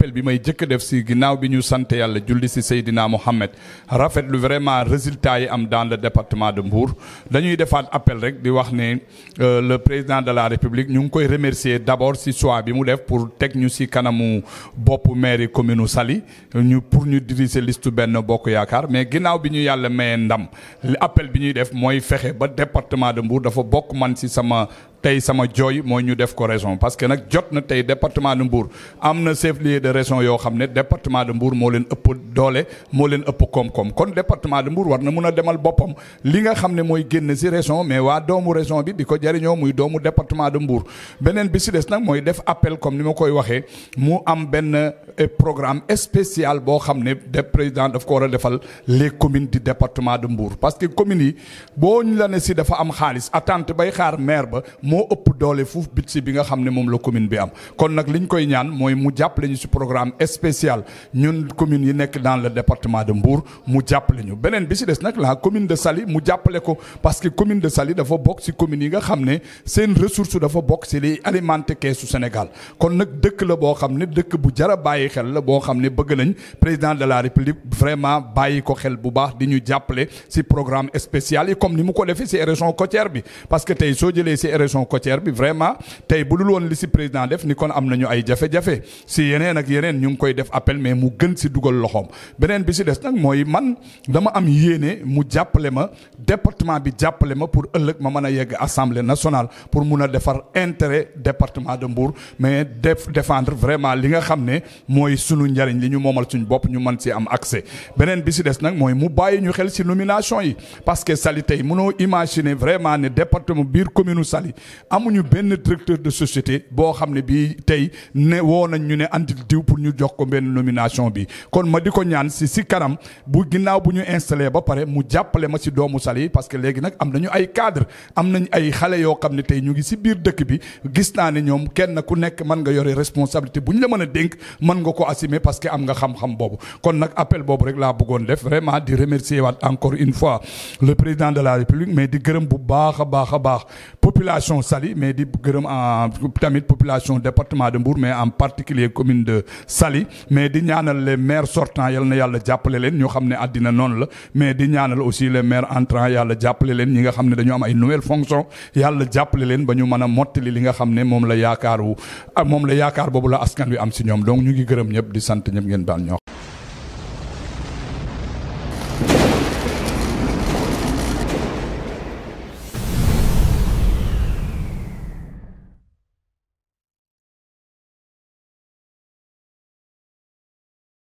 appel bi may jëkk def si ginnaaw bi ñu sant yàlla julli si Seydina Mohamed rafetlu vraiment résultat yi am dans le département de Mbour dañuy defaat appel rek di wax ne le président de la République ñu ngi koy remercier d'abord si choix bi mu def pour teg ñu si kanamu boppu mairie commune Saly pour ñu diriger liste Benno Bokk Yaakaar mais ginnaaw bi ñu yàlla mayee ndam appel bi ñuy def mooy fexe ba département de Mbour dafa bokk man si sama jooy mooy ñu def ko région parce que nag jot na tey département de Mbour am na chef-lieu de région yoo xam ne département de Mbour moo leen ëpp doole moo leen ëpp koom-koom kon département de Mbour war na mun a demal boppam li nga xam ne mooy génn si région mais waa doomu région bi di ko jëriñoo muy doomu département de Mbour beneen bi si des nag mooy def appel comme ni ma koy waxee mu am benn programme spécial boo xam ne de président daf ko war a defal les communes du département de Mbour parce que communes yi boo ñu la ne si dafa am xaalis attente bay xaar maire ba moo ëpp doole fuuf budget bi nga xam ne moom la commune bi am kon nag liñ koy ñaan mooy mu jàppale ñu ci programme spécial ñun communes yi nekk dans le département de Mbour mu jàppale ñu beneen bi ci des nag la commune de Saly mu jàppale ko parce que commune de Saly dafa bokk ci communes yi nga xam ne seen ressource dafa bokk ci liy alimenter keesu Sénégal kon nag dëkk la boo xam ne dëkk bu jar a bàyyi xel la boo xam ne bëgg nañ président de la République vraiment bàyyi ko xel bu baax di ñu jàppale ci programme spécial yi comme ni mu ko defee ci région côtière bi parce que tey soo jëlee ci région côtière bi vraiment tey bu dul woon li ci président def ni kon am nañu ay jafe-jafe ci yeneen ak yeneen ñu ngi koy def appel mais mu gën ci dugal loxoom beneen bi ci des nag mooy man dama am yéene mu jàppale ma département bi jàppale ma pour ëllëg ma mën a yegg assemblée nationale pour mun a defar intérêt département de Mbour mais défendre vraiment li nga xam ne mooy sunu njariñ li ñu moomal suñu bopp ñu mën ci am accès beneen bi ci des nag mooy mu bàyyi ñu xel ci nomination yi parce que Saly tey mënoo imaginer vraiment ne département biir commune Saly amuñu benn directeur de société boo xam ne bii tey ne woo nañ ñu ne andil diw pour ñu jox ko benn nomination bi kon ma di ko ñaan ci kanam bu ginnaaw bu ñu installé ba pare mu jàppale ma ci doomu Saly parce que léegi nag am nañu ay cadre am nañ ay xale yoo xam ne tey ñu ngi ci biir dëkk bi gis naa ne ñoom kenn ku nekk mën nga yore responsabilité bu ñu la mën a dénk mën nga ko assumer parce que am nga xam-xam boobu kon nag appel boobu rek laa bëggoon def vraiment di remercier waat encore une fois le président de la République mais di gërëm bu baax a baax population Saly mais di gërëm tamit population département de Mbour mais en particulier commune de Saly mais di ñaanal les maires sortants yal na yàlla jàppale leen ñoo xam ne àddina noonu la mais di ñaanal aussi les maires entrants yàlla jàppale leen ñi nga xam ne dañoo am ay nouvelles fonctions yàlla jàppale leen ba ñu mën a mottali li nga xam ne moom la yaakaar boobu la askan wi am si ñoom donc ñu ngi gërëm ñëpp di sant ñëpp ngeen baal ñoo